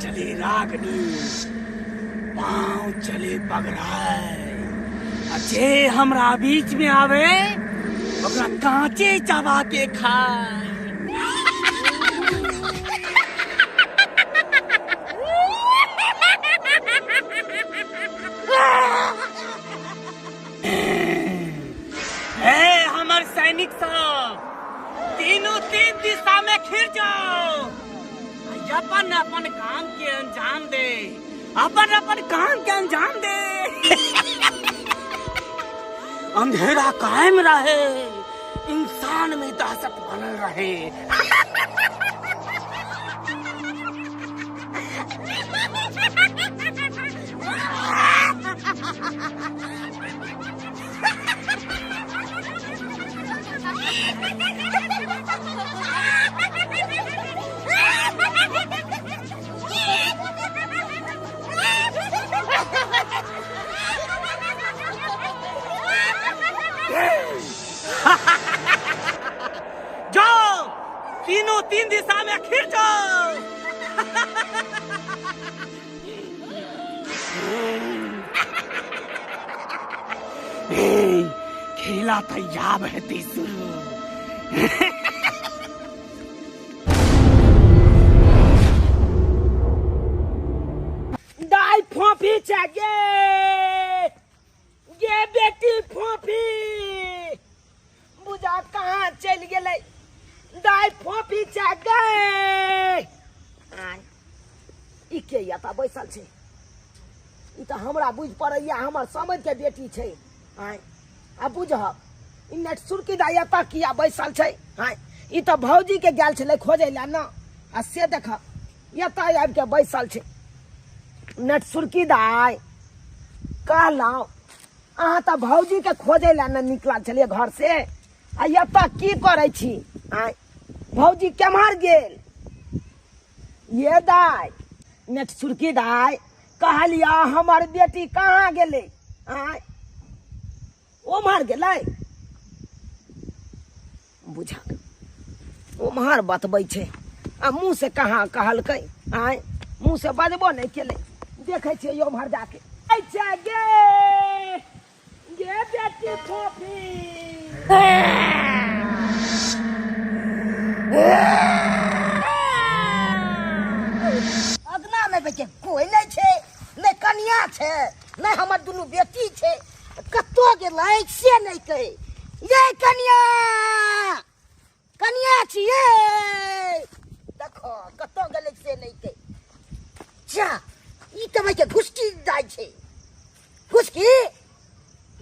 चले रागनी, पाँव चले पगड़ाए, आ जे हमरा बीच में आवे ओकरा कांचे चबा के खाए। हे हमर सैनिक सब, तीनों तीन दिशा में खिर जाओ, अपन अपन काम के अंजाम दे, अपन अपन काम के अंजाम दे। अंधेरा कायम रहे, इंसान में दहशत बनल रहे। जाओ, तीनों तीन दिशा में खिर जाओ। खेला तैयार है शुरू। दाई फोफी चाहिए, ये बेटी फोफी बुझा कहाँ चल गेलै? दाई फोफी चाहिए। ई के एतऽ बैसल छै? ई तऽ हमरा बुझि पड़ैया हमर समझ के बेटी छै। आँय, आ बुझब ई नेट सुरकी दाई एतऽ किया बैसल छै? आँय, ई तऽ भौजी के गेल छलै खोजै लए न, आ से देख एतऽ आबि के बैसल छै। नेट सुरकी दाई कहलहुँ अहाँ तऽ भौजी के खोजै लए न निकलल छलियै घर से, आ एतऽ की करै छी? आँय, भौजी केम्हर गेल? ये दाई नेट सुरकी दाई कहलिया हमर बेटी कहाँ गेलै? आँय, ओम्हर गेलै? बुझक ओम्हर बतबै छै, आ मुँह से कहाँ कहलकै? आँय, मुँह से बजबो नहि केलै। देखै छियै ओम्हर जाके। अच्छा गे, गे बेटी फोफी। अगना में बेटे कोई नहीं छे, नहीं कनिया छे, नहीं हमर दुनू बेटी छे, कतो गेलै से नहीं कहे। ये कनिया, कनिया छियै, देखो कतो गेलै से नहीं कहे। जा ई तऽ के घुसकी जाइ छै, घुसकी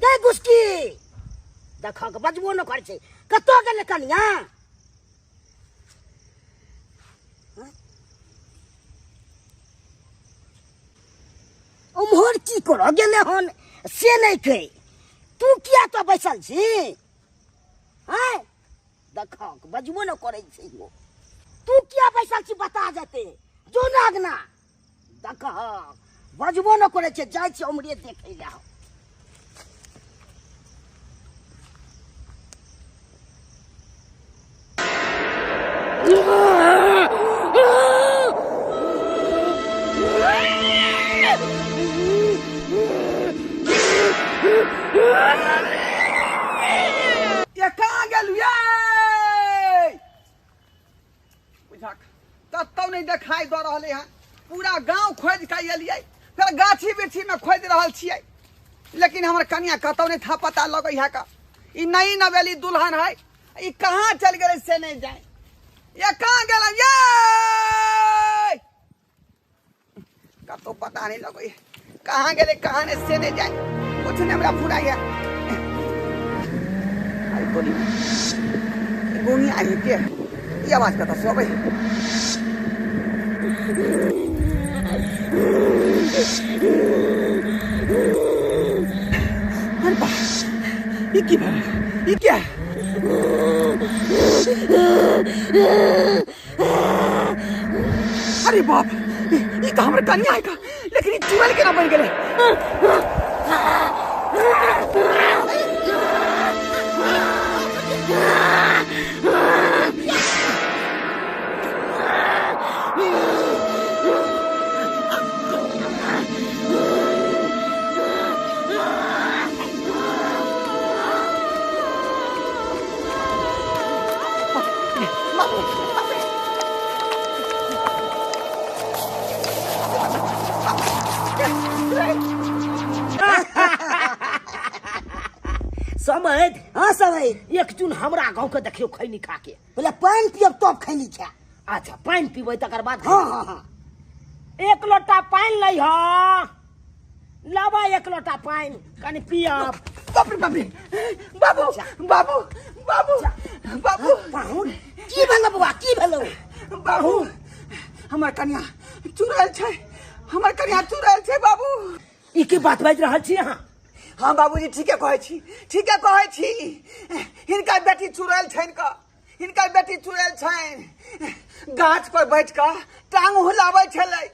गे घुसकी, देखो बजबो न करै छै। कतो गेलै कनिया? उम्हर की करऽ गेलै हन से नहि कहे। तू किया तो बैसल छी? आँय, देखो बजबो न करै छै। तू किया बैसल छी बता जेते जो ना अगना। देख बजबो न करै छै, जाइ छी उम्हरे देखै लए। ये कहाँ गेलु ये? बुझक कतौ नहीं देखाई दऽ रहलै हन। पूरा गांव खोजि कऽ एलियै, फेर गाछी बिरछी में खोजि रहल छियै, लेकिन हमर कनिया कतौ नहीं था पता लगै है का। ई नई नवेली दुल्हन है, ई कहाँ चलि गेलै से नहीं जाए। ये कहाँ गेलै ये? कतौ पता नहीं लगै कहाँ गेलै कहाँ नहीं से नहीं जाए। कुछ नहीं हमरा फुराइया। अरे बोली गोनी आई के ई आवाज कतऽ से अबै? अरे बा, ई की भेलै? ई क्या? अरे बाप, ई तऽ हमर कनिया है का, लेकिन ई चुड़ैल केना बनि गेलै? खेबै। एक चून हमरा गाँव के देखियौ खैनी खा के। पहिले पानि पियब तब खैनी खायब। अच्छा पानि पीबै तकर बाद? हँ हँ हँ। एक लोटा पानि लै ह, लाबा एक लोटा पानि कनि पियब। बाप रे बाप रे, बाबू बाबू बाबू बाबू। पाहुन की भेलौ बौआ, की भेलौ? बाबू हमर कनिया चुड़ैल छै, हमर कनिया चुड़ैल छै बाबू। ई की बात बाजि रहल छी अहाँ? हाँ बाबूजी ठीके कहै छी, ठीके कहै छी। हिनकर बेटी चुड़ैल छनि क, हिनकर बेटी चुड़ैल छनि। गाछ पर बैठ कऽ टांग हुलाबै छलै,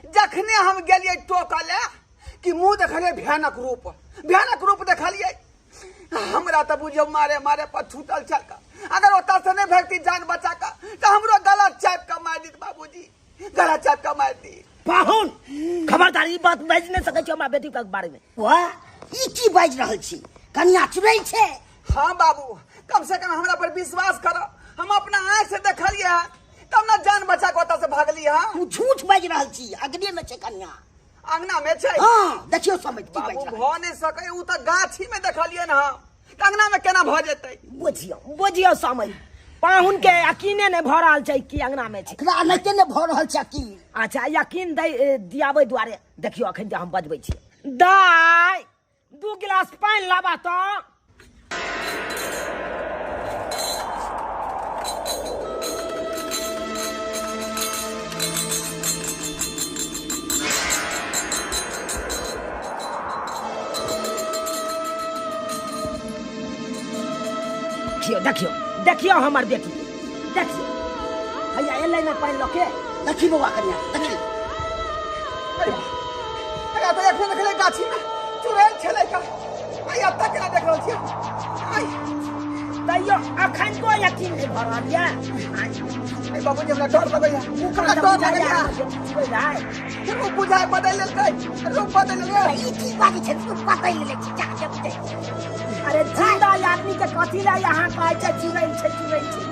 जखने हम गेलियै टोकऽ ले कि मुँह देखलियै भयानक रूप, भयानक रूप देखलियै। हमरा तऽ बुझियौ मारे मारे पर छूटल छल कऽ। अगर ओतऽ से नहि भगती जान बचा कऽ तऽ हमरो गला चापि कऽ मारि देत बाबूजी, गला चापि कऽ मारि दी। पाहुन खबरदार, ई बात बाजि नहि सकै छी हमरा बेटी के बारे में। वाह, ई की बाजि रहल छी? कनिया चुड़ैल छै? हाँ बाबू, कम से कम हमरा पर विश्वास करो, हम अपना आँख से देखलियै हँ तब ना जान बचा कऽ ओतऽ से भागली। हँ तू झूठ बाजि रहल छी, अगने में छै कनिया। अंगना में छै? हाँ देखियौ समझ की बाबू बाजि रहल। भऽ नहि सकै, ओ तऽ गाछी में देखलियै ने हम, तऽ अंगना में केना भऽ जेतै? बुझियौ बुझियौ समझ, पाहुन के यकीने नहि भऽ रहल छै कि अंगना में छै। एकरा एनाहिते नहि भऽ रहल छै यकीन। अच्छा यकीन दै दियाबै दुआरे देखियौ अखन जे हम बजबै छी। दाय 2 गिलास पानि लाबा तऽ। देखियौ देखियौ देखियौ हमर बेटी, देखियौ हैया एलै ने पानि लऽ के। देखी बौआ कनिया देखी। अरे अरे तऽ एखने देखले गाछी में चुड़ैल छलै का, आइ एतऽ केना देख रहल छियै? आइ तैयो अखन को यकीन नहि भऽ रहल यऽ। अरे बाबूजी हमरा डर लगैया, हमरा डर लगैया। रूप बुझाइ बदलि लेलकै, रूप बदलि लेलकै। ई की बाजै छै? रूप बदलि लेलकै, जा के बुझै। अरे जिंदा आदमी के कथी लए यहाँ कहै छै चुड़ैल छै चुड़ैल छै?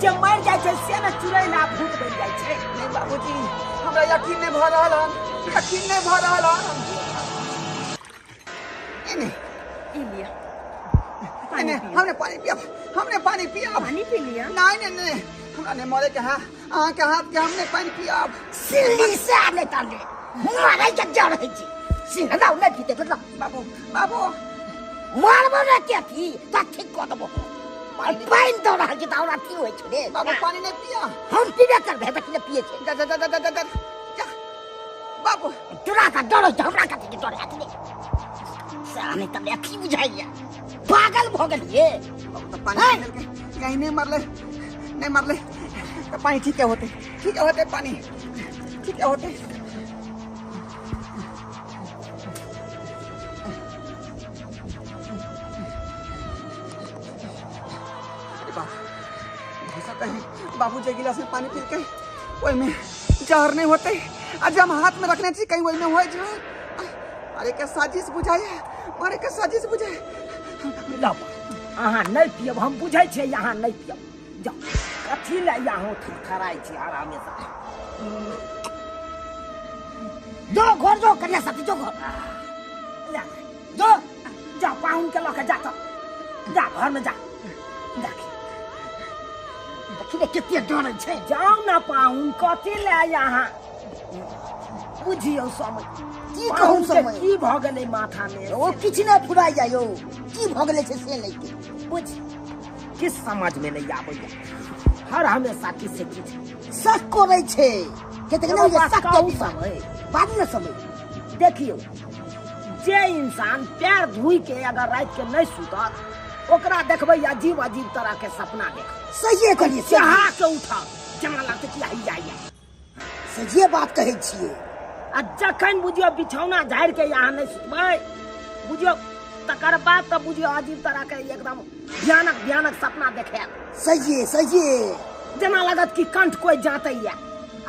जे मरि जाइ छै से ने चुड़ैल आ भूत बनि जाइ छै। नहि बाबूजी हमरा यकीन नहि भऽ रहल हन, यकीन नहि भऽ रहल हन। एने ई लिअ। एने हमने पानी पियब, हमने पानी पियब। पानी पी लिअ। नहीं नहीं नहीं, हमरा नहीं मरे के है, अहाँ के हाथ के हमने पानी पियब। सिल्ली से आने ताने मारै के जड़ है छी, सिंहना नहि पीते मतलब। बाबू बाबू मारबो ने के पी त ठीक कऽ देबो। पानि दऽ रहल छी तऽ हमरा की होइ छै रे? बाबू पानी नहीं पिया। हम पीबे करबै, देखी ने पिए छै। जा जा जा जा जा जा बाबू। तोरा तऽ डर होइ छै, हमरा कथी के डर हैत रे? से नहि तऽ अथी बुझाइया पागल भऽ गेलियै। पानी कहीं नहीं मरले, नहीं मरले तऽ पानी ठीके होते, ठीके होते, पानी ठीके होते। अरे बाप, हो सकता है बाबू जे गिलास में पानी पी के ओहिमे जहर नहीं होते, आ जब हम हाथ में रखने छी कहीं ओहिमे हो जहर। अरे के साजिश बुझाए, अरे के साजिश बुझाए। लाउ अहाँ नहि पियब, हम बुझै छियै अहाँ नहि पियब। जाउ कथी लए अहाँ थरथराइ छी हरामेशा? जो घर जो कन्या साथी जो घर जा जो जा पाहुन के लऽ के जा तऽ जा घर में जा। देखी ने कते डरै छै। जाउ ने पाहुन, कथी लए अहाँ बुझियौ समय की कहू समय की भऽ गेलै माथा में? ओ किछु नहि फुराइ जाय यौ, की भऽ गेलै छै से नहि के बुझ, किछु समझ में नहीं आबैया, हर हमेशा किछु से किछु शक करै छै। कतेक एगो नहि बात शक कहू के समय बाजू ने समय। देखियौ जे इंसान पैर धोइ के अगर राति के नहीं सुतत ओकरा देखबै अजीब अजीब तरह के सपना देख। सहिए कहलियै, चढ़ा के उठत जेना लगतै कि हैया हैया। सहिए बात कहै छियै। आ जखन बुझियौ बिछौना झाड़ि के अहाँ नहीं सुतबै बुझियौ तकर बाद तऽ बुझियौ अजीब तरह के एकदम भयानक भयानक सपना देखायत। सहिए सहिए, जेना लगत कि कंठ कोई जातैया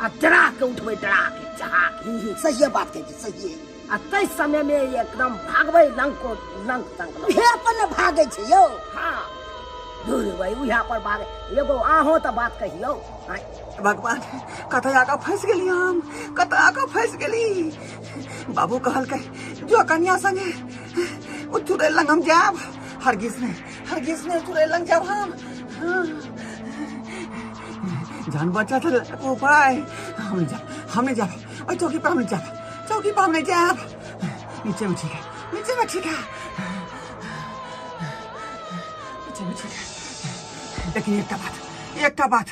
आ डरा के उठबै, डरा के चढ़ा के। सहिए बात कहै छी, सहिए। आ ताहि समय में एकदम भागबै लंको लंक तंक लंक। उहे पर ने भागै छै यौ। हाँ दूर भाई उहे पर भागे। एगो अहों तऽ बात कहियौ। भगवान कतऽ आके फँसि गेली हम, कतऽ आके फँसि गेली। बाबू कहलकै जो कन्या संगे ओ चुड़ैल लग हम जायब, हरगिज नहीं, हरगिज नहीं चुड़ैल लग जाब हम। जान बचा तो उपाय। हम नहीं जाब, हम नहीं जाब, ओहि चौकी पर हम नहीं जाब, चौकी पर हम नहीं जाब। नीचे में ठीक है, नीचे में ठीक है, नीचे में ठीक है। लेकिन एकटा बात, एकटा बात,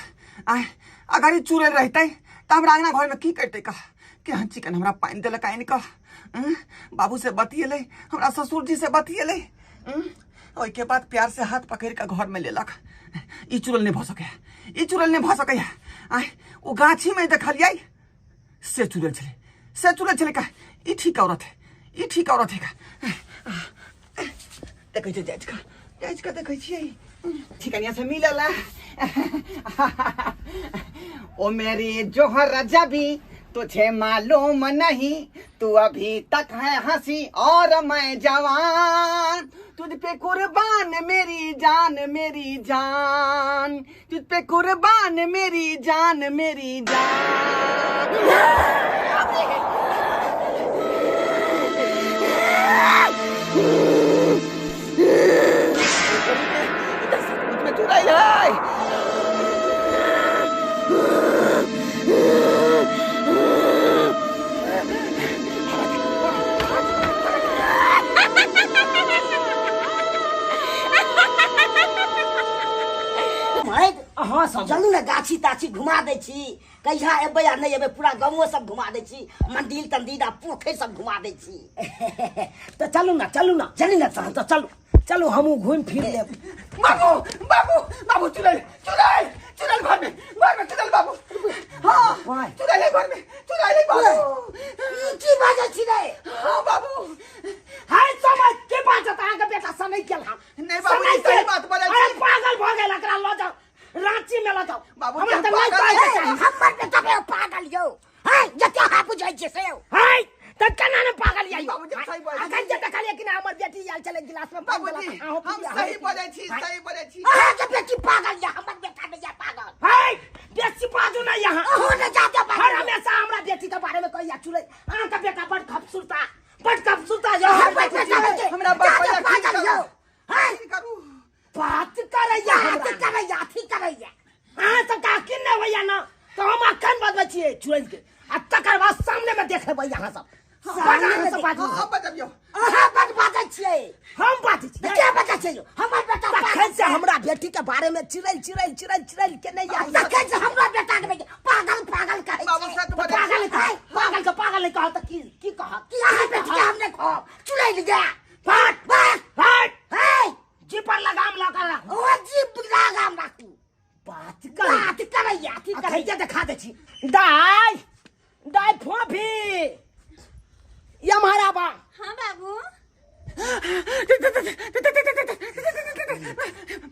आय अगर ई चुड़ैल रहते तो हमरा अंगना घर में की करते का? केहन चिकन हमरा पानि देलक आनि कऽ, बाबू से बतियेलै, हमरा ससुर जी से बतियेलै, ओहिके बाद प्यार से हाथ पकड़ि कऽ घर में लेलक। ई चुड़ैल नहीं भऽ सकैए, ई चुड़ैल नहीं भऽ सकैए। आय ओ गाछी में देखलियै से चुड़ैल छलै, से चुड़ैल छलै का? ई ठीक औरत है, ई ठीक औरत है का? देखै छियै जाइत कऽ, जाइत कऽ देखै छियै ठिकनिया से मिलल। ओ मेरी जोहर जबी तुझे मालूम नहीं, तू अभी तक है हंसी और मैं जवान, तुझ पे कुर्बान मेरी जान मेरी जान, तुझ पे कुर्बान मेरी जान मेरी जान। चुड़ैल है। हाँ चलू ने गाछी ताछी घुमा दै छी, कहिया एबै आ नहि एबै पूरा गाँवो सब घुमा दै छी, मंदिर तंदिर आ पोखरि सब घुमा दै छी। तऽ चलू ना, चलू ना, चलू ना, तऽ चलू चलू हमहूँ घूमि फिर लेब। बाबू बाबू बाबू चुड़ैल चुड़ैल चुड़ैल घर में, घर में चुड़ैल बाबू। हाँ चुड़ैल है घर में, चुड़ैल है बाबू। की बाजै छी रे? हाँ बाबू। हाय समझ के बाजत अहाँके बेटा सनै गेल हन। नहीं बाबू, सही बात बजै छी। अरे पागल भऽ गेल, एकरा लऽ जाउ रांची में लऽ जाउ। बाबू हमरा तऽ नहि कहै के चाही। हमर बेटा के पागल यौ। हाय जते अहाँ बुझै छियै से यौ। हाय तऽ केना ने पागल यौ? बाबूजी सही बजै छी। अखन जे देखलियै कि ना हमर बेटी आयल छलै गिलास में पानि बाबूजी देलक, अहूँ हम पी लिअ, सही अहूँ बजै छी, सही बजै छी। अहाँके बेटी पागल यऽ, हमर बेटा नहि यऽ पागल। हाय बेसी बाजू नहि यहाँ। अहूँ नहि जादे बाजू। हर हमेशा हमरा बेटी के बारे में कहैया चुड़ैल, अहाँके बेटा बड़ खूबसूरता, बड़ खूबसूरता यौ। हमर बेटा हमरा बड़ जादे पागल पागल यौ। हाय की करू? बात करैया बात हमरा। करैया, अथी करैया। अहाँ सबके अकिन नहि होइया ना तऽ हम अखन बजबै छियै चुड़ैल के, आ तकर बाद सामने में देखेबै अहाँ सब। बड़ अहाँ सब बाजू। हाँ बजबियौ। अहाँ बड बाजै छियै। हम बाजै छियै? के बाजै छियै यौ? हमर बेटा तखन से हमरा बेटी के बारे में चिड़ैल चिड़ैल चिड़ैल चिड़ैल के नहि आयल। तखन से हमरा बेटा के बेटी पागल पागल कहै बाबू छै। सच बजै पागल छी। कहै, पागल के पागल नहि कहत तऽ की की कहत? कि अहाँ बेटी के हम नहि कहब, चुड़ैल यऽ। फट बस फट हे जीप पर लगाम लगा राखू। ओ जीप लगाम राखू। बात करै बात करैया, अथी अखन करैया। जे देखा दै छी। दाइ दाइ फोफी ये हमारा बा। हाँ बाबू।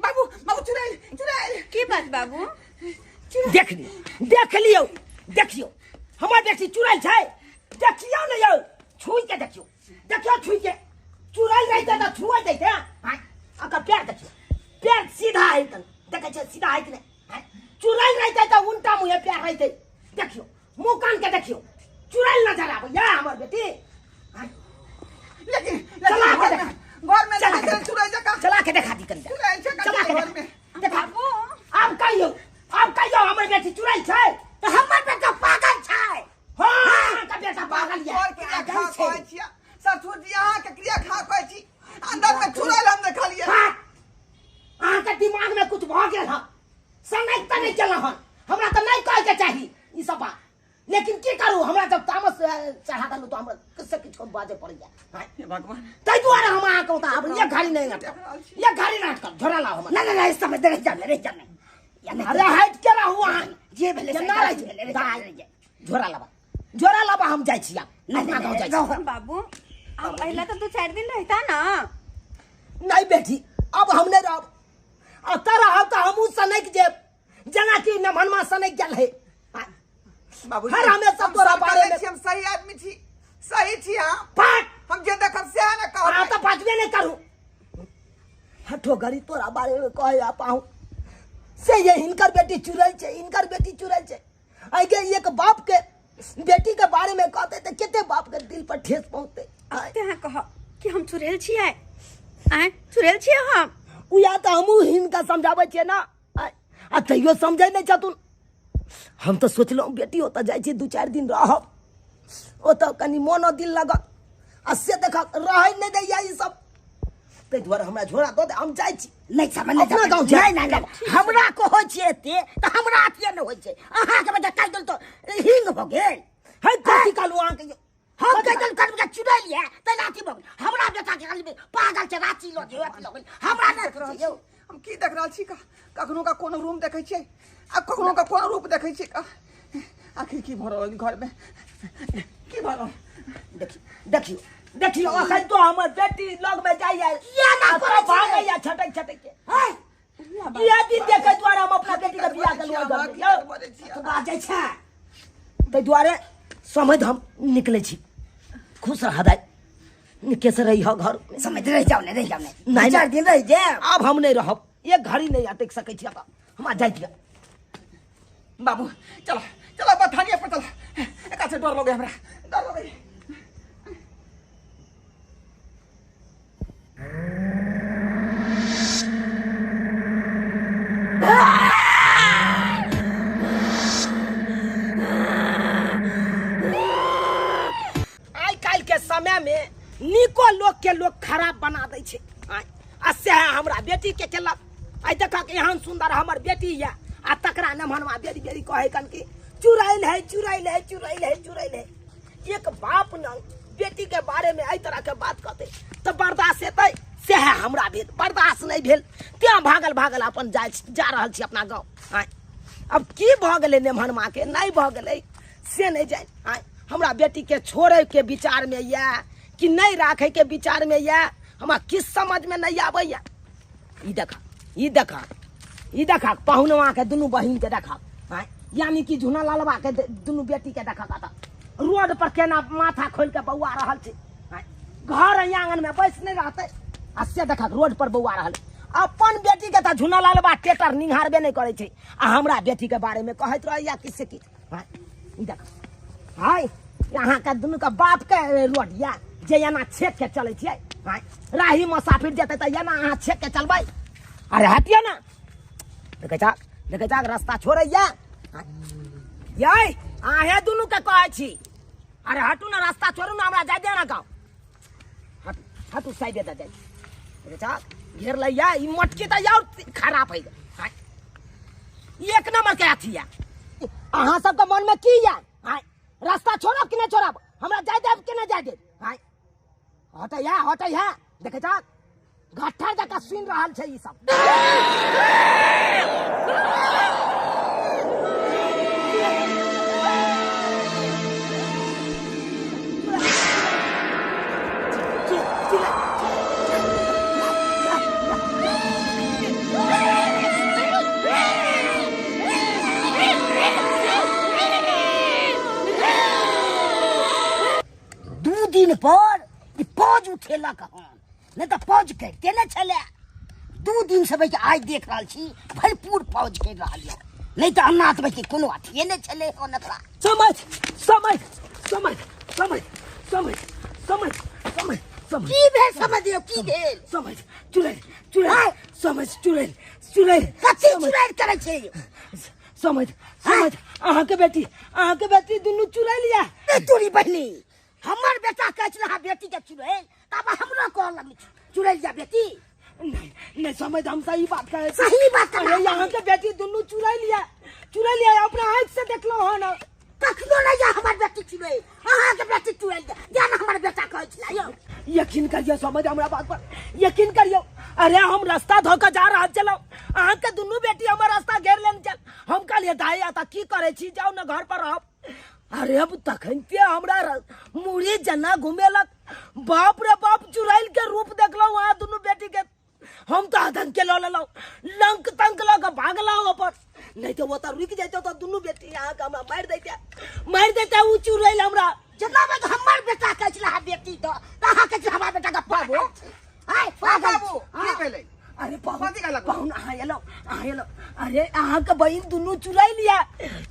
बाबू बाबू चुड़ैल चुड़ैल। की बात बाबू? देख लियौ, देख लियौ, देखियौ हमर बेटी चुड़ैल छै। देखियौ ने यौ, छुइ के देखियौ, देखियौ छुइ के। चुड़ैल रहितै तऽ छुए दैतै। हाँ ओकर पैर देखियौ, पैर सीधा है तन देखै छियै, सीधा है कि नहि? चुड़ैल रहितै तऽ उल्टा मुँहे पैर रहितै। देखियौ मुँह कान के देखियौ, चुड़ैल नजर आबैया हमर बेटी। लेकिन चला के घर में, घर में चला के देखै चुड़ैल जकाँ। चला के देखा दी कनी। चुड़ैल छै चला के घर में। देखा। बाबू आब कहियौ, आब कहियौ हमर बेटी चुड़ैल छै तऽ हमर बेटा पागल छै। हाँ अहाँके बेटा पागल यऽ। और क्रिया खा कहै छियै ससुर जी, अहाँके क्रिया खा कहै छी। अंदर में चुड़ैल हम देखलियै। अहाँके दिमाग में कुछ भऽ गेल हँ, सनक तऽ नहि गेल हन। हमरा तऽ नहि कहैके चाही ई सब बात, लेकिन की करू, हमरा जब तामस चढ़ा देलहुँ तऽ हमरा किछु किछु बाजऽ पड़ैया। हे भगवान, ताहि दुआरे हम अहाँके ओतऽ आब एक घड़ी नहि अटकब, एक घड़ी नहि अटकब। झोरा लाउ हमर। नहि नहि नहि, समय रहि जाब, रहि जाब। अरे हटि के रहू अहाँ, जे भेलै से केना रहै भेलै, छै? रहि दाइ, जाब, रहि जाब। झोरा लाबा, झोरा लाबा, हम जाइ छी आब अपना गाँव जाइ छी। बाबू अब अहिला तो 2-4 दिन रहता ना। नहीं बेटी, अब हम नहीं रहब। अतः रहब तऽ हमहूँ सनकि जेब, जेनाकि नमहनमा सनकि गेल है। बाबूजी, हर हमेशा हम तोरा सब बारे करै में- छी, हम सही आदमी छी, सही छी हम। फट हम जे देखब सएह ने कहब। अहाँ तऽ बाजबे नहि करू। हठो घड़ी तोरा बारे में कहे आ पाहु से ये हिनकर बेटी चुड़ैल छै, हिनकर बेटी चुड़ैल छै। आइ के एक बाप के बेटी के बारे में कहते तऽ कते बाप के दिल पर ठेस पहुँचते। ते अहाँ कह कि हम चुड़ैल छियै। आँय चुड़ैल छियै हम। उएह तऽ हमहूँ हिनका समझाबै छियै ने, आ तैयो समझै नहि छथुन। हम तऽ सोचलहुँ बेटी ओतऽ जाइ छी, 2-4 दिन रहब, ओतऽ कनि मोनो दिल लागत, आ से देखक रहै नहि दैया ई सब, ताहि दुआरे हमरा झोरा दऽ दे, हम जाइ छी। नहि समझ नहि अपना गाँव नहि जायब। नहि नहि, हमरा कहै छियै एते तऽ हमरा अथिये नहि होइ छै। अहाँके बेटा कहि देल तऽ हिंग भऽ गेल। है कथी कहलहुँ अहाँके यौ? हम कहि देल करब के चुड़ैल ये तै लाठी भऽ गेल। हमरा बेटा के खाली पागल छै, राँची लऽ जइयो, अथी लऽ गेल। हमरा नहि देख रहल छै यौ। छी। हम की देख रहल छी? कखनो का कोनो रूम देखै छियै आ कखनो का कोनो रूप देखै छियै। आखिर की भऽ रहल घर में, की भऽ रहल? देखियौ देखियौ देखियौ, अखन तो हमर बेटी लग में जाइया, किया ना आ करै तब छियै? भागैया छटक छटक के। है? इएह दिन देखै दुआरे हम अपना बेटी के बियाह केलहुँ घर में, यौ। तऽ बाजै छै। ताहि दुआरे समझ हम निकलै छी। खुश रह दाइ, निके से रही घर में। समझ रहि जाउ ने, रहि जाउ ने। नहि, 4 दिन रहि जायब। आब हम नहि रहब, एक घड़ी नहि अटकि सकै छी। आब हमरा जाइ दिअ। बाबू चलो चलो बथानिया पर चलो, एकरा से डर लगे हमरा, डर लगे। आइ काल्हि के समय में नीको लोक के लोक खराब बना दै छै। आ सएह हमरा बेटी के केलक। आइ देखक एहन सुंदर हमर बेटी यऽ, आ तकरा नमहनवा बेरी बेरी कहै कन कि चुड़ैल है, चुड़ैल है, चुड़ैल है, चुड़ैल है। एक बाप न बेटी के बारे में एहि तरह के बात कहतै तऽ बर्दाश्त हेतै? सएह हमरा भेल, बर्दाश्त नहि भेल, तें भागल भागल अपन जा रहल छी अपना गाँव। आँय अब की भऽ गेलै नेमहनमा के, नहि भऽ गेलै से नहि जानि। आँय हमरा बेटी के छोड़ै के विचार में यऽ कि नहि राखै के विचार में यऽ, हमरा किछु समझ में नहि आबैया। ई देखा, ई देखा, ई देखा, पहुनवा के दुनू बहिन के देखा, आँय यानी कि झुना लालवा के दुनू बेटी के देखा, कतऽ रोड पर केना माथा खोलि के बौआ रहल छै। आँय घर आंगन में बैस नहि रहतै, आ से देखा रोड पर बौआ रहल। अपन बेटी के तऽ झुना लालवा टेटर निहारबे नहि करै छै, आ हमरा बेटी के बारे में कहैत रहैया कि से कि। आँय ई देखा, हाय अहाँके दुनू के बाप के रोड यऽ जे एना छेक के चलै छियै। आँय राही मुसाफिर जेतै तऽ एना अहाँ छेक के चलबै? अरे हटियौ ने, देखै छह, देखै छह रास्ता छोड़ैया। यै अहें दुनू के कहै छी, अरे हटू ने, रास्ता छोड़ू ने, हमरा जाय दे ना गाँव। हटू हटू साइडे दऽ जाइ। देखै छह घेर लैया ई मोटकी तऽ और खराब है। आँय ई एक नंबर के अथी यऽ। अहाँ सबके मन में की यऽ? आँय रास्ता छोड़ब कि नहि छोड़ब? हमरा जाय देब कि नहि जाय देब? आँय हटैया हटैया, देखै छह घट्ठर जकाँ सुनि रहल छै ई सब। 2 दिन पर ई पौज उठेलक हन, नहि तऽ पौज करिते नहि छलै। 2 दिन से भाई आइ देख रहल छी भरपूर पौज करि रहल यऽ, नहि तऽ अन्ना तऽ भाई कोनो अथिये नहि छलै हन एकरा। समझ समझ समझ समझ समझ समझ समझ समझ की भेल समझ यौ, की भेल? समझ चुड़ैल चुड़ैल समझ चुड़ैल चुड़ैल। कथी चुड़ैल करै छै यौ? समझ समझ अहाँके बेटी, अहाँके बेटी दुनू चुड़ैल यऽ। ए तोरी बहिनी, हमर बेटा कहै छलै अहाँ बेटी के चुड़ैल, तब हमरो कहलक चुड़ैल या बेटी। नहीं नहीं समझ, हम सही बात कहै छी। सही बात कहै अरे छी। अहाँके बेटी दुनू चुड़ैल यऽ, चुड़ैल यऽ, अपना आँखि से देखलहुँ हन। कखनो नहि यऽ हमर बेटी चुड़ैल, अहाँके बेटी चुड़ैल यऽ, जेना हमर बेटा कहै छलै यौ। यकीन करियौ समझ, हमरा बात पर यकीन करियौ। अरे हम रास्ता धऽ कऽ जा रहल छलहुँ, अहाँके दुनू बेटी हमर रास्ता घेर लेने छल। हम कहलियै दाइ एतऽ की करै छी, जाउ ने घर पर रहब। अरे अब तखन ते हमरा मुड़ी जेना घुमेलक, बाप रे बाप चुड़ैल के रूप देखलहुँ अहाँ दुनू बेटी के। हम तऽ आतंक के लऽ लेलहुँ, लंक तंक लऽ कऽ भागलहुँ अपन, नहि तऽ ओतऽ रुकि जैतौ तऽ दुनू बेटी अहाँके हमरा मारि दैते, मारि दैते उ चुड़ैल हमरा। जेना बात हमर बेटा कहै छलै अहाँ बेटी दऽ, तऽ अहाँ कहै छलै हमर बेटा के बाबू। आँय, पागल। बाबू, की भेलै? अरे पाहुन, कथी कहलक? पाहुन, अहाँ एलहुँ, अहाँ एलहुँ। अरे अहाँके बहिन दुनू चुड़ैल यऽ,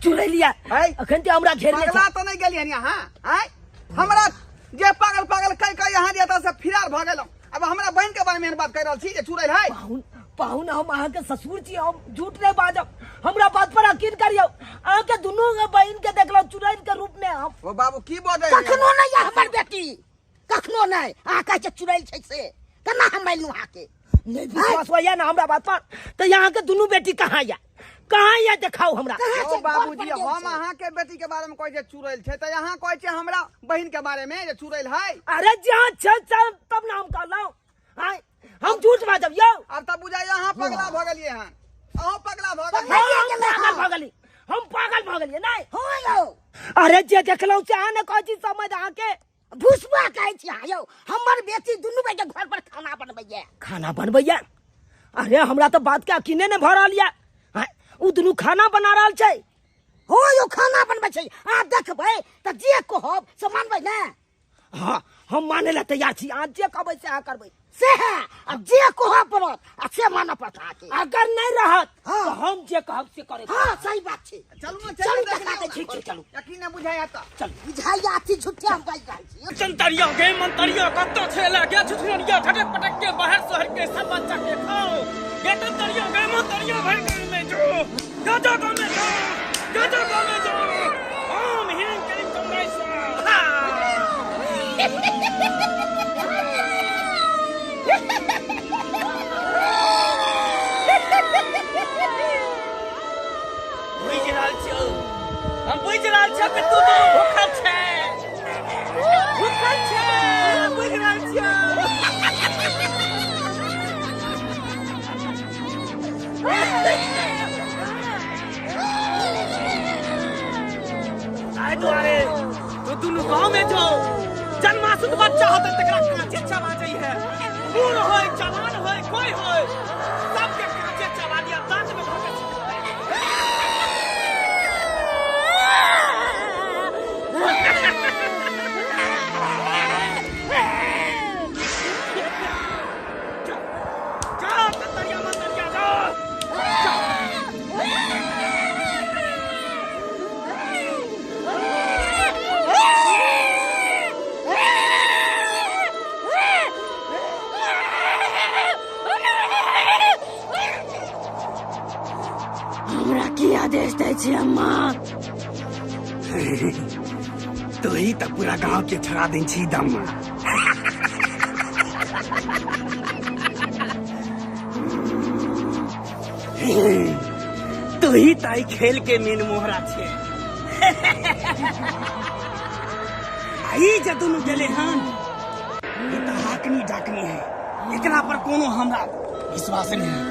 चुड़ैल यऽ। है? अखन तऽ हमरा घेरने छै। पगला तऽ नहि गेलियै हन अहाँ? आँय? हमरा जे पागल पागल कहि कहि अहाँ जे एतऽ से फिरार भऽ गेलहुँ, आ अब हमरा बहन के बारे में एहन बात कहि रहल छी जे चुड़ैल है। पाहुन पाहुन, हम अहाँके ससुर छी, हम झूठ नहीं बाजब, हमरा बात पर यकीन करियौ। अहाँके दुनू बहिन के देखलहुँ चुड़ैल के रूप में हम। ओ बाबू की बजै? कखनो नहीं या हमर बेटी, कखनो नहीं। अहाँ कहै छै चुड़ैल छै से केना हम मानलहुँ अहाँके? नहीं विश्वास होइया ना हमरा बात पर तो यहाँ के दुनू बेटी कहाँ या, कहाँ या देखाओ हमरा। कहाँ ओ छै? बाबूजी, घर पर गेल हम छै। अहाँ के बेटी के बारे में कहै छै चुड़ैल छै, तऽ अहाँ कहै छै हमरा बहिन के बारे में जे चुड़ैल है। अरे जहाँ छै तब ना हम कहलहुँ। आय, हम झूठ बाजब यौ? आब तऽ बुझाइया अहाँ पगला भऽ गेलियै हन, अहूँ पगला भऽ गेलियै। हम पागल भऽ गेली, हम पागल भऽ गेलियै नहीं। हँ यौ। अरे जे देखलहुँ से अहाँ ने कहै छी समझ अहाँके। भुसबा कहै छी अहाँ यौ, हमर बेटी दुनू बेटे घर पर खाना बनबैया। खाना बनबैया? अरे हमरा तऽ बात के यकीने नहि भऽ रहल यऽ। आँय, ओ दुनू खाना बना रहल छै? हो यौ, खाना बनबै छै। अहाँ देखबै तऽ जे कहब से मानबै ने? हाँ, हम माने ला तैयार छी, अहाँ जे कहबै से अहाँ करबै। से है, आब जे कहऽ पड़त आ से मानऽ पड़त अहाँके। अगर नहीं रहत हाँ। तो हम जे कहब से करे। हाँ सही बात छै। चलू ने, चलू चलू देखा दै छी। ठीक छै, चलू। यकीन नहि बुझाइया तऽ चलू। बुझाइया अथी झूठे हम बाजि रहल छी। चंतरिया गे मंतरिया कत्तो छेला गे छुछुनरिया झटक पटक के बाहर शहर के सब बच्चा के खाओ गे तंतरिया गे मंतरिया भर गांव में जो गाजा गांव में जो गाजा गांव में जो ओम ह्रीं क्लीं कमराई स्वाहा। बुझि रहल छियौ, हम बुझि रहल छियौ कि तू दुनू भूखल छै, भूखल छै, बुझि रहल छियौ। ताहि दुआरे तू दुनू गाँव में जो जन्मासुत बच्चा होतै तकरा काँचे चबा जइहे, बूढ़ होय जवान होय कोई होय सबके काँचे चबा दिया, दाँत में धऽ के जा तंतरिया मंतरिया जा। हमरा की आदेश दै छी अम्मा? तू ही तऽ पूरा गांव के छोड़ा दै छी दम। तू ही तऽ एहि खेल के मेन मोहरा छै। आ ई जे दुनू गेले हन ई तऽ हाकनी डाकनी है, एकरा पर कोनो हमरा विश्वास नहीं है,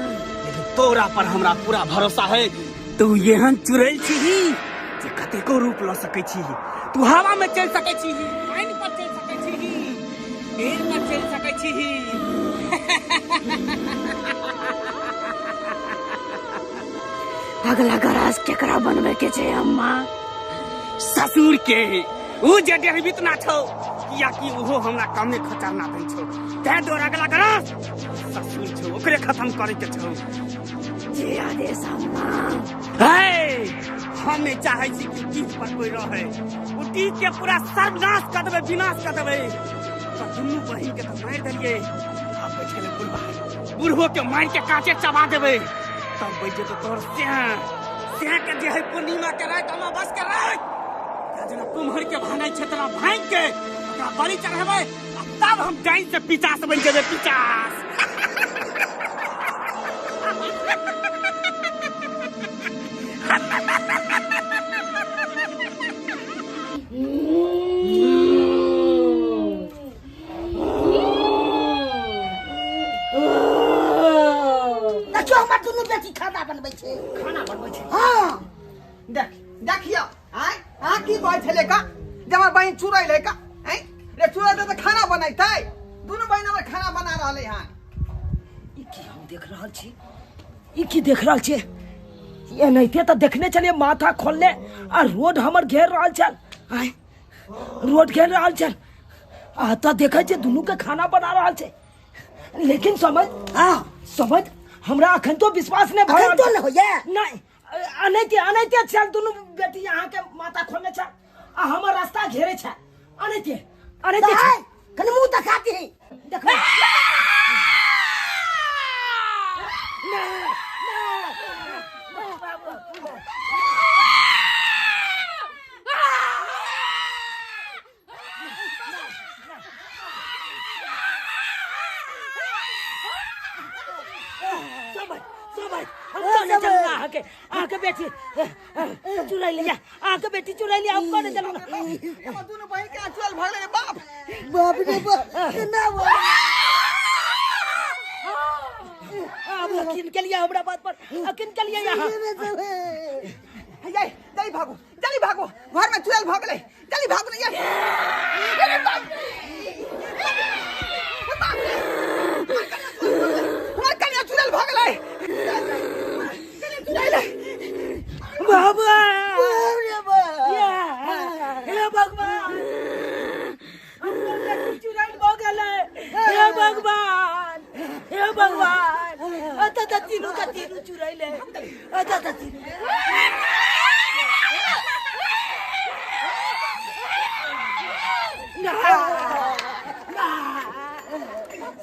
लेकिन तोरा पर हमरा पूरा भरोसा है। तू एहन चुड़ैल छीही जे कतेको रूप लऽ सकै छीही, तू हवा में चलि सकै छीही, पानि पर चलि सकै छीही, पेड़ पर चलि सकै छीही। अगला गराज केकरा बनबै के छै अम्मा? ससुर के। ऊ जे डरबित ना छौ कियाकि ओहो हमरा कमे खतरना दै छौ, तैं दुआरे अगला गराज ससुर छौ, ओकरे खत्म करे के छौ। जे आदेश अम्मा। हे, हम नहि चाहै छी कि डीह पर कोई रहे, ओ डीह के पूरा सर्वनाश कऽ देबै, विनाश कऽ देबै। ओकर दुनू बहिन के तऽ मारि देलियै, आब बचि गेलै बुढ़बा, बुढ़बो के मारि के काँचे चबा देबै, तब बचि जेतौ तोहर स्याह। स्याह के जे है पूर्णिमा के राति अमावस के राति जेना कुम्हर के भांगै छै तेना भांगि के ओकरा बलि चढ़ेबै आ तब हम डाइन से पिचास बनि जेबै, पिचास। देखियौ हमर दुनू बेटी खाना बनबै छै। खाना बनबै छै? हाँ। देख देखियौ, आँय अहाँ की कहै छलै का जे हमर बहिन चुड़ैल है का? आँय रे, चुड़ैल तऽ खाना बनैतै? दुनू बहिन हमर खाना बना रहलै हन। ई की हम देख रहल छी? ई की देख रहल छी? एनाहिते तऽ देखने छलियै माथा खोलने आ रोड हमर घेर रहल छल। आँय, रोड घेर रहल छल आ तऽ देखै छियै दुनू के खाना बना रहल छै। लेकिन समझ, हाँ समझ, हमरा अखन तो विश्वास नहि भऽ अखन रहल तो छै। नहि होइया? नहि, अनैते अनैते छल दुनू बेटी अहाँके माथा खोलने छल आ हमर रास्ता घेरे छल, अनैते अनैते छल। दाइ, कनि मुँह देखा दही। देखबै। समय आके बेटी चुरा लिया, आके बेटी चुरा लिया, हम कौन चलूंगा? हम दोनों बहन के चुड़ैल भग रे बाप बाप रे बाप ना अब यकीन के लिए हमरा बात पर यकीन के लिए यहाँ जाई जल्दी भागो जल्दी भागो, घर में चुड़ैल भग ले, जल्दी भागो नहीं यार। अरे बाप बाप रे, हमार कन्या चुड़ैल भग ले, चुड़ैल बाबा हे भगवान, चुड़ैल भग गेलै, हे भगवान हे भगवान, अत त तीनू का तीनू चुड़ैल है, अत त तीनू।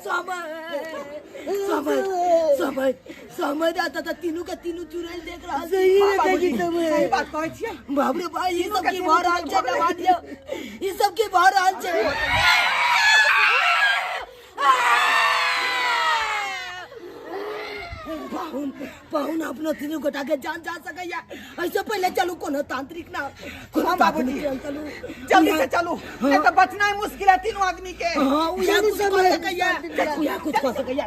समय समय समय समय आता था तीनों का तीनों चुड़ैल देख रहा सही है, सही बात कहै छियै बाप रे भाई, ई सब की भर रहल छै नवादिया, ई सब की भर रहल छै। पाहुन पाहुन अपना तीनों गोटा के जान जा सकैया, ऐसे पहले चलू कोनो तांत्रिक ना। हां बाबूजी चलू जल्दी से चलू, नहीं तो बचना ही मुश्किल है तीनों आदमी के। हां उया कुछ कर सकैया, उया कुछ कर सकैया।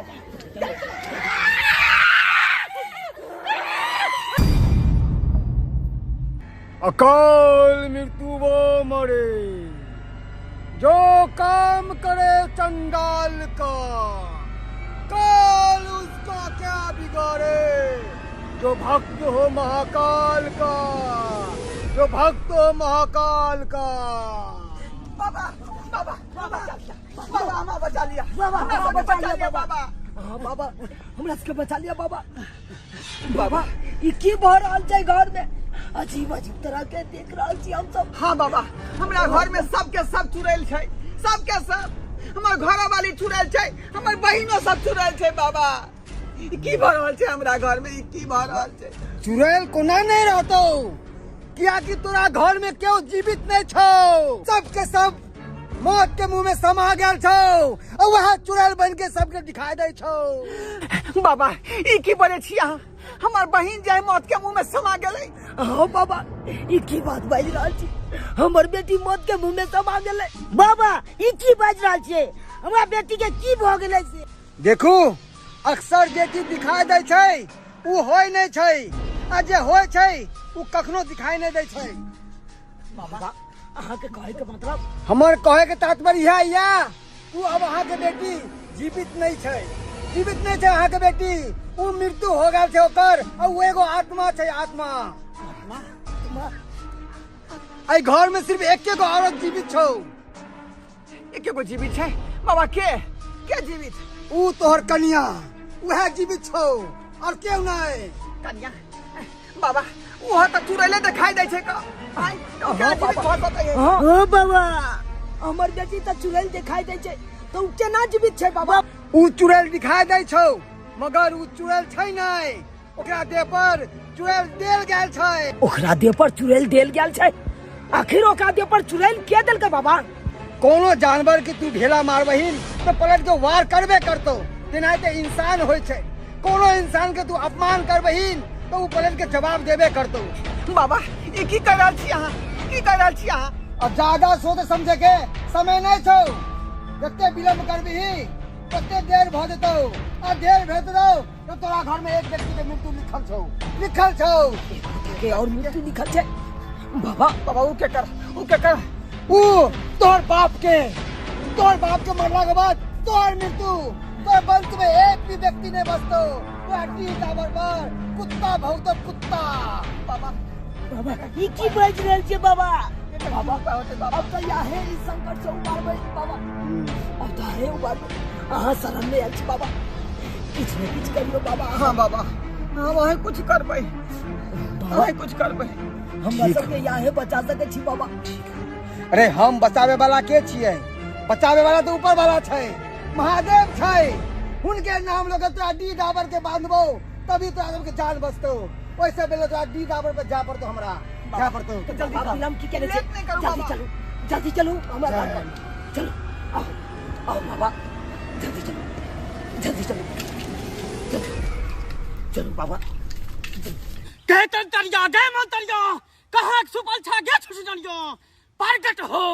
अकाल मृत्यु वो मरे जो काम करे चंडाल का, काल उसका क्या बिगाड़े जो भक्त हो महाकाल का, जो भक्त हो महाकाल का। बाबा बाबा बाबा बाबा हमारा बचा लिया बाबा, हमारा बचा लिया बाबा। हाँ बाबा हमरा सबके बचा लिया बाबा। बाबा ई की भऽ रहल छै घर में, अजीब अजीब तरह के देख रहल छी हम सब। हाँ बाबा हमरा घर में सबके सब चुड़ैल छै, सबके सब, हमर घर वाली चुड़ैल छै, हमर बहिनो सब चुड़ैल छै बाबा। ई की भऽ रहल छै हमरा घर में, ई की भऽ रहल छै? चुड़ैल कोना नहीं रहतौ, कियाकि तोरा घर में केओ जीवित नहीं छौ, सबके सब मौत के मुंह में समा गेल छौ और वह चुड़ैल बन के सबके दिखाई दै छौ। बाबा ई की बोले छी अहाँ, हमर बहिन जे मौत के मुंह में समा गेलै। हाँ बाबा ई की बात बाजि रहल छी, हमर बेटी मौत के मुंह में समा गेलै। बाबा ई की बाजि रहल छियै, हमरा बेटी के की भऽ गेलै से? देखू अक्सर जे चीज दिखाई दै छै उ होय नहीं छै, आ जे होय छै उ कखनो दिखाई नहीं दै छै। बाबा अहाँ के कहे के मतलब? हमर कहे के तात्पर्य इएह या उ अब अहाँ के बेटी जीवित नहीं छै, जीवित नहीं छै अहाँ के बेटी, उ मृत्यु हो गेल छै ओकर, आ उ एगो आत्मा छै, आत्मा। एहि घर में सिर्फ एके गो औरत जीवित छौ। एके गो जीवित छै बाबा? के जीवित? उ तोहर कनिया, उएह जीवित छौ और केओ नहीं। कनिया बाबा उहा त चुड़ैले देखाई दै छै का? ओ बाबा हमर बेटी त चुड़ैल दिखाई दै छै, त उ केना जीवित छै बाबा? उ चुड़ैल दिखाई दै छौ मगर उ चुड़ैल छै नहीं, ओकरा देह पर चुड़ैल देल गेल छै। ओकरा देह पर चुड़ैल देल गेल छै? आखिर ओकरा देह पर चुड़ैल के देलकै बाबा? कोनो जानवर के तू ढेला मारबहिन तो पलट के वार करबे करतो, तेनाहिते इंसान होइ छै, कोनो इंसान के तू अपमान करबहिन तो उ पलट के जवाब देबे करतो। बाबा ई की कर रहल छी अहाँ, की कर रहल छी अहाँ? अब ज्यादा सोच समझे के समय नहीं छौ, जते विलम्ब करबिही तते देर भ जेतौ, आ देर भे जेतौ तो तोरा घर में एक व्यक्ति के मृत्यु लिखल छौ, लिखल छौ के और मृत्यु लिखल छै बाबा। बाबा उ के कर, उ के कर? उ तोहर बाप के, तोहर बाप के मरला के बाद तोहर मृत्यु, तोहर वंश में एक भी व्यक्ति नहीं बचतो, टावर पर कुत्ता भौंकतो कुत्ता। बाबा बाबा ई की बाजि रहल छै बाबा? बाबा अब तो याहे ई संकट से उबारबै बाबा, अब तो हे उबारबै, अहाँ शरण में आयल छी बाबा, किछु ने किछु करियौ बाबा। हाँ बाबा हाँ वही कुछ करबै, वही कुछ करबै, हमरा सबके याहे बचा सकै छी बाबा। अरे हम बचावे वाला के छियै? बचावे वाला तो ऊपर वाला छै, महादेव छै, हुनके नाम लऽ के तोरा डी डाबर के बांधबो, तभी तोरा सबके जान बचतौ। ओइसे पहिले तोरा डी डाबर पर जा पड़तौ, हमरा जा पड़तौ। तो जल्दी विलम्ब की केने छै? लेट नहि करू जल्दी बाबा। चलू, जल्दी चलू हमरा घर पर चलू। आओ आओ बाबा, जल्दी चलू, जल्दी चलू, जल्दी चलू बाबा। गे तंतरिया, गे मंतरिया, कहाँ छुपल छा गे छुछुनरिया, प्रगट हो।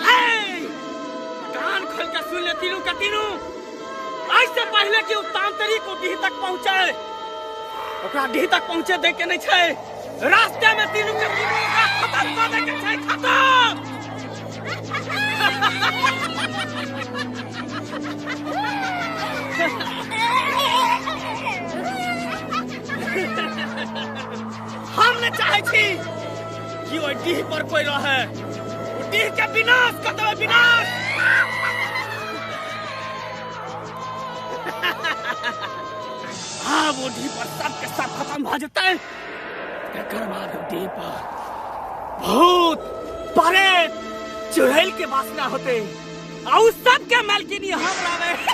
हे! कान खोल के सुन ले तीनू का तीनू, आज से पहले कि उ तांत्रिक ओ डीह तक पहुंचे, ओकरा डीह तक पहुंचे दे के नहीं छै। रास्ते में तीनू के तीनू ओकरा खत्म कर दे के छै, खत्म। हम ने चाहे छी कि ओहि डीह पर कोई रहे, ओ डीह के विनाश कर देबै, विनाश। आब ओ डीह पर सबके सब खत्म भऽ जेतै। तकर बाद ओ डीह पर भूत प्रेत चुड़ैल के वासना होते आ उ सबके मालकिनी हम रहबै।